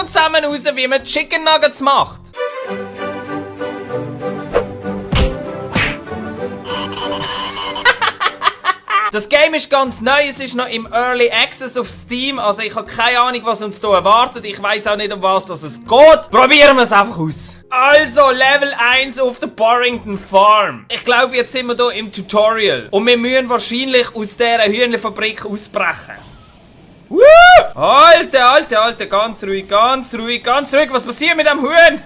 wir zusammen raus, wie man Chicken Nuggets macht. Das Game ist ganz neu, es ist noch im Early Access auf Steam, also ich habe keine Ahnung, was uns hier erwartet. Ich weiß auch nicht, um was es geht. Probieren wir es einfach aus. Also, Level 1 auf der Borrington Farm. Ich glaube, jetzt sind wir hier im Tutorial. Und wir müssen wahrscheinlich aus dieser Hühnerfabrik ausbrechen. Woo! Alter, ganz ruhig. Was passiert mit dem Huhn?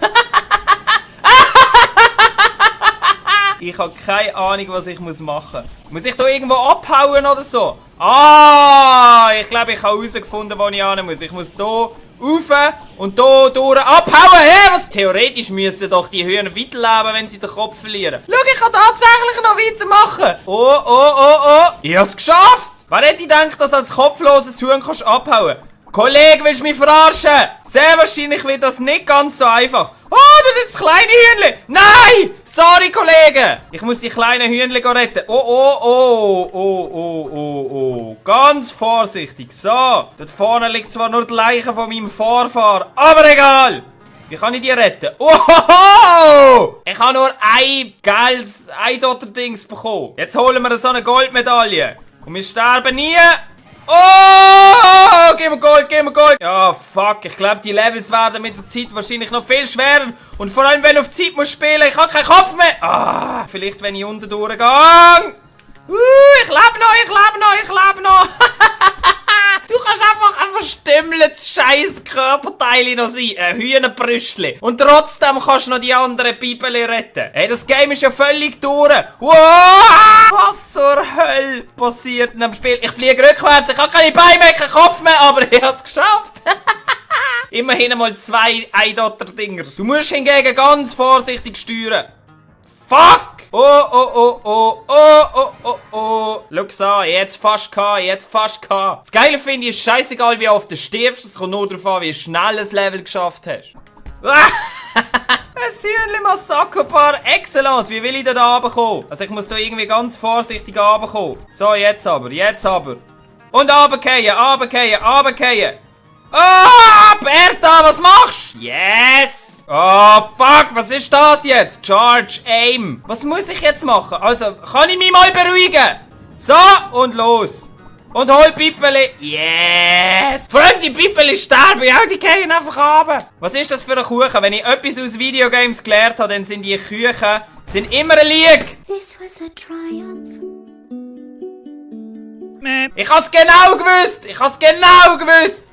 Ich habe keine Ahnung, was ich machen muss. Muss ich hier irgendwo abhauen oder so? Ah, ich glaube, ich habe herausgefunden, wo ich hin muss. Ich muss hier rauf und hier durch abhauen. Hey, was? Theoretisch müssten doch die Hühner weiterleben, wenn sie den Kopf verlieren. Schau, ich kann tatsächlich noch weitermachen. Oh. Ich habe es geschafft. Wer hätte gedacht, dass als kopfloses Huhn kannst abhauen? Kollege, willst du mich verarschen? Sehr wahrscheinlich wird das nicht ganz so einfach. Oh, das ist das kleine Hühnchen. Nein! Sorry, Kollege. Ich muss die kleinen Hühnchen retten. Oh. Ganz vorsichtig. So. Dort vorne liegt zwar nur die Leiche von meinem Vorfahren. Aber egal. Wie kann ich die retten? Oh! Ich habe nur ein geiles Eidotter-Dings bekommen. Jetzt holen wir so eine Goldmedaille. Und wir sterben nie. Oh! Gib mir Gold! Ja, fuck. Ich glaube, die Levels werden mit der Zeit wahrscheinlich noch viel schwerer. Und vor allem, wenn du auf Zeit musst spielen, ich habe keinen Kopf mehr. Ah, vielleicht, wenn ich unten durchgehe. Ich lebe noch. Du kannst einfach ein verstümmeltes scheiß Körperteil noch sein. Ein Hühnerbrüstchen. Und trotzdem kannst du noch die anderen Bibeln retten. Hey, das Game ist ja völlig durch. Wow! Was zur Hölle passiert in dem Spiel? Ich fliege rückwärts. Ich habe keine Beine mehr, keinen Kopf mehr, aber ich habe es geschafft. Immerhin einmal 2 Eidotter-Dinger. Du musst hingegen ganz vorsichtig steuern. Fuck! Oh. Schau's an, jetzt fast gehabt. Das Geile finde ich, ist scheißegal, wie oft du stirbst. Es kommt nur darauf an, wie schnell ein Level geschafft hast. Ein Hühnchen-Massaker par excellence. Wie will ich denn da runterkommen? Also ich muss da irgendwie ganz vorsichtig runterkommen. So, jetzt aber. Und runterfallen. Ah, Bertha, was machst du? Yes! Oh, fuck, was ist das jetzt? Charge, Aim. Was muss ich jetzt machen? Also, kann ich mich mal beruhigen? So, und los. Und hol Pippeli. Yes! Vor allem die Pippeli sterben, ja, die gehen einfach runter. Was ist das für ein Kuchen? Wenn ich etwas aus Videogames gelernt habe, dann sind die Küchen immer ein Lieg. This was a triumph. Ich hab's genau gewusst.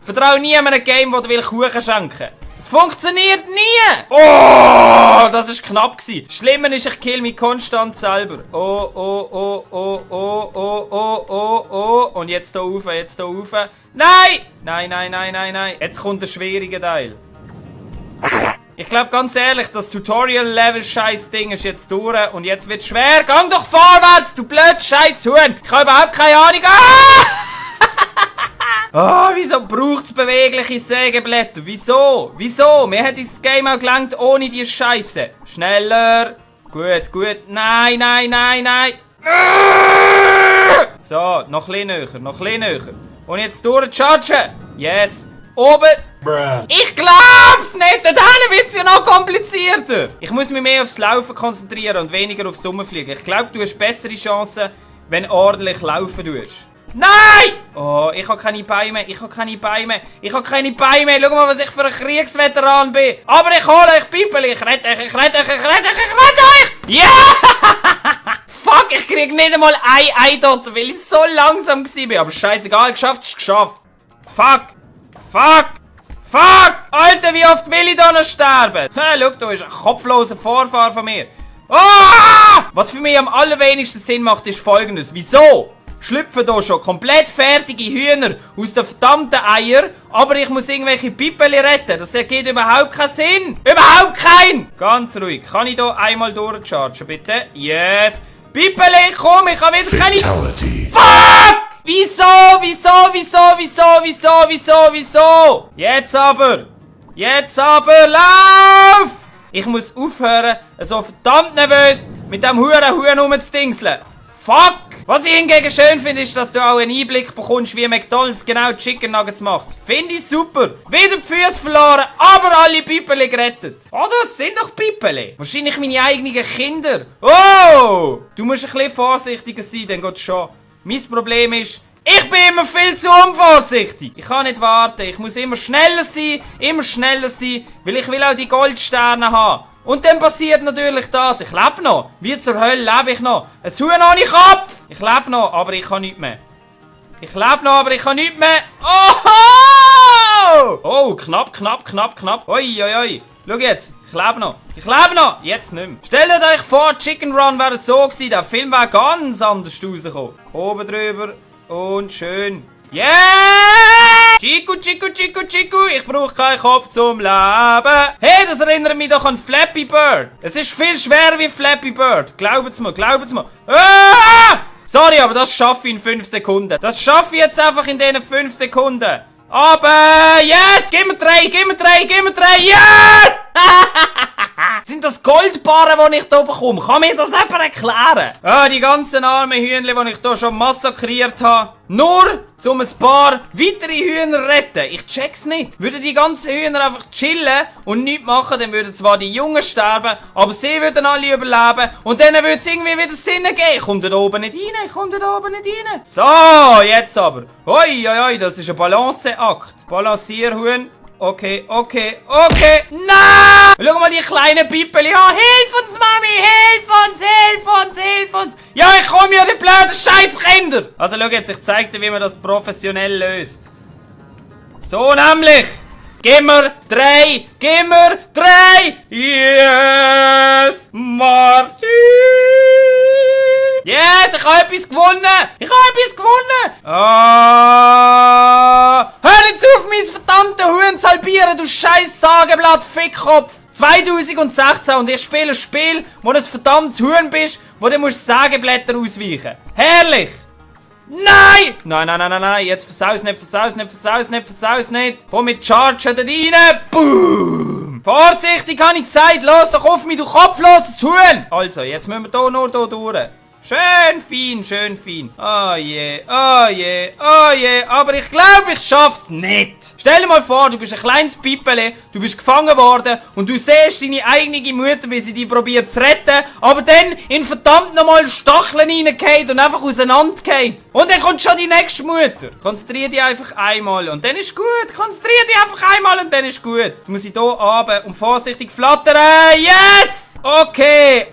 Vertrau nie an ein Game, das dir Kuchen schenken will. Es funktioniert nie! Oh, das war knapp gewesen. Schlimmer ist, ich kill mich konstant selber. Oh. Und jetzt hier rauf. Nein. Jetzt kommt der schwierige Teil. Ich glaube ganz ehrlich, das Tutorial-Level-Scheiß-Ding ist jetzt durch und jetzt wird schwer. Gang doch vorwärts, du blöd Scheiß-Huhn. Ich habe überhaupt keine Ahnung. Wieso braucht es bewegliche Sägeblätter? Wieso? Mir hat das Game auch gelangt ohne die Scheiße. Schneller. Gut. Nein. So, noch ein bisschen näher. Und jetzt durchchargen. Yes. Oben. Ich glaub's nicht! Dort wird es ja noch komplizierter! Ich muss mich mehr aufs Laufen konzentrieren und weniger aufs Rumfliegen. Ich glaube, du hast bessere Chancen, wenn du ordentlich laufen tust. Nein! Oh, ich habe keine Beine mehr. Schau mal, was ich für ein Kriegsveteran bin. Aber ich hole euch Pippeli. Ich rette euch. Ja! Yeah! Fuck, ich krieg nicht einmal ein Ei dort, weil ich so langsam war. Aber scheißegal, geschafft ist geschafft. Fuck! Alter, wie oft will ich da noch sterben? Schau, da ist ein kopfloser Vorfahr von mir. Ah! Was für mich am allerwenigsten Sinn macht, ist Folgendes. Wieso schlüpfen da schon komplett fertige Hühner aus den verdammten Eiern, aber ich muss irgendwelche Pippeli retten? Das ergibt überhaupt keinen Sinn. Überhaupt keinen! Ganz ruhig. Kann ich da einmal durchchargen, bitte? Yes. Pippeli, komm, ich habe wieder keine... Fuck! Wieso? Jetzt aber, lauf! Ich muss aufhören, so verdammt nervös mit dem Huhn rumzudingseln. fuck! Was ich hingegen schön finde, ist, dass du auch einen Einblick bekommst, wie McDonald's genau Chicken Nuggets macht. Finde ich super. Wieder die Füße verloren, aber alle Pipeli gerettet. Oh, das sind doch Pipeli. Wahrscheinlich meine eigenen Kinder. Oh! Du musst ein bisschen vorsichtiger sein, dann geht's schon. Mein Problem ist, ich bin immer viel zu unvorsichtig. Ich kann nicht warten. Ich muss immer schneller sein, weil ich will auch die Goldsterne haben. Und dann passiert natürlich das. Ich lebe noch. Wie zur Hölle lebe ich noch. Ein Huhn ohne Kopf. Ich lebe noch, aber ich kann nichts mehr. Ich lebe noch, aber ich kann nichts mehr. Oh! Oh, knapp. Oi, oi, oi. Schau jetzt. Ich lebe noch. Jetzt nicht mehr. Stellt euch vor, Chicken Run wäre so gewesen. Der Film wäre ganz anders rausgekommen. Oben drüber. Und schön. Yeah! Chico, ich brauche keinen Kopf zum Leben. Hey, das erinnert mich doch an Flappy Bird. Es ist viel schwerer wie Flappy Bird. Glaubt's mir. Ah! Sorry, aber das schaffe ich in 5 Sekunden. Das schaffe ich jetzt einfach in diesen 5 Sekunden. Aber, yes! Gib mir 3, yes! Sind das Goldbarren, die ich hier bekomme? Kann mir das jemand erklären? Ah, die ganzen armen Hühnchen, die ich hier schon massakriert habe. Nur, um ein paar weitere Hühner retten. Ich check's nicht. Würden die ganzen Hühner einfach chillen und nichts machen, dann würden zwar die Jungen sterben, aber sie würden alle überleben. Und dann würde es irgendwie wieder Sinn geben. Ich komme da oben nicht rein. So, jetzt aber. Oi, das ist ein Balanceakt. Balancierhuhn. Okay. Nein! Schau mal die kleinen Pipeli an. Hilf uns, Mami! Hilf uns! Ja, ich komme ja, die blöden Scheißkinder! Also schau jetzt, ich zeig dir, wie man das professionell löst. So nämlich. Gib mir 3! Yes! Martin! Yes, ich habe etwas gewonnen! Hör jetzt auf, mein verdammtes Huhn zu halbieren, du scheiß Sageblatt Fickkopf! 2016 und ich spiele ein Spiel, wo du ein verdammtes Huhn bist, wo du musst Sägeblätter ausweichen. Herrlich! Nein! Nein, jetzt versaus nicht. Komm mit Chargen da rein. Boom! Vorsichtig, habe ich gesagt. Los doch auf mich, du kopfloses Huhn! Also, jetzt müssen wir hier nur durch. Schön fein. Oh je. Aber ich glaube, ich schaff's nicht. Stell dir mal vor, du bist ein kleines Pipeli, du bist gefangen worden und du siehst deine eigene Mutter, wie sie dich probiert zu retten, aber dann in verdammt nochmal Stacheln reingeht und einfach auseinandergeht. Und dann kommt schon die nächste Mutter. Konzentrier dich einfach einmal und dann ist gut. Jetzt muss ich hier runter und vorsichtig flattern. Yes! Okay.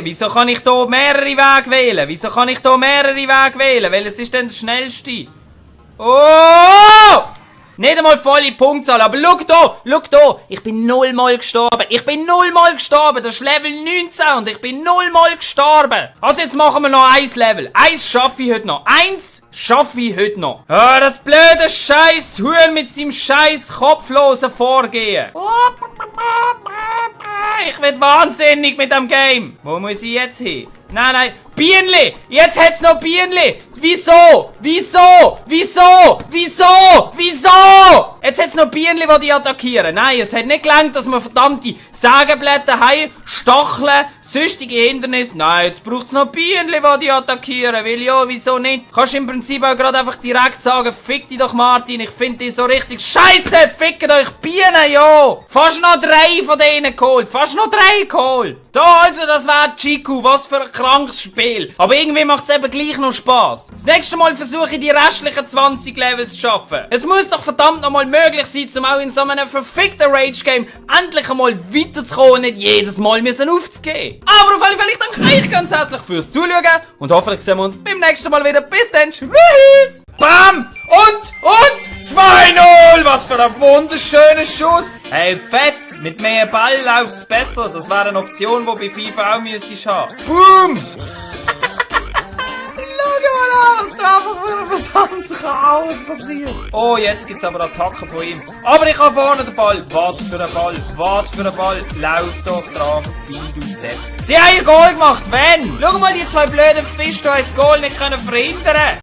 Wieso kann ich hier mehrere Wege wählen? Welches ist denn der schnellste? Oh! Nicht einmal volle Punktzahl, aber schau hier. Ich bin 0 Mal gestorben. Das ist Level 19 und ich bin 0 Mal gestorben. Also jetzt machen wir noch 1 Level. 1 schaffe ich heute noch. Ah, das blöde scheiß Huhn mit seinem scheiß kopflosen Vorgehen. Ich werd wahnsinnig mit dem Game. Wo muss ich jetzt hin? Nein. Bienenli! Jetzt hat's noch Bienenli! Wieso? Jetzt hat's noch Bienenli, die dich attackieren. Nein, es hat nicht gelangt, dass wir verdammte Sägeblätter haben, Stacheln, sonstige Hindernisse. Nein, jetzt braucht's noch Bienenli, die dich attackieren. Weil ja, wieso nicht? Kannst im Prinzip auch gerade einfach direkt sagen, fick dich doch, Martin. Ich finde dich so richtig scheiße. Fickt euch Bienen, ja. Fast noch 3 von denen geholt. So, also, das war Chico. Was für ein krankes Spiel. Aber irgendwie macht's eben gleich noch Spaß. Das nächste Mal versuche ich die restlichen 20 Levels zu schaffen. Es muss doch verdammt nochmal möglich sein, um auch in so einem verfickten Rage-Game endlich einmal weiterzukommen und nicht jedes Mal müssen aufzugehen. Aber auf alle Fälle, ich danke euch ganz herzlich fürs Zuschauen und hoffentlich sehen wir uns beim nächsten Mal wieder. Bis dann. Tschüss. Bam! Und 2-0! Was für ein wunderschöner Schuss! Hey, fett! Mit mehr Ball läuft's besser. Das wäre eine Option, die bei FIFA auch müsstest haben. Boom! Was da einfach für ein verdammtes Chaos passiert. Oh, jetzt gibt's aber Attacken von ihm. Aber ich habe vorne den Ball. Was für ein Ball. Lauf doch dran vorbei, du Depp. Sie haben ein Goal gemacht. Wenn? Schau mal, die 2 blöden Fische, die das Goal nicht verhindern können.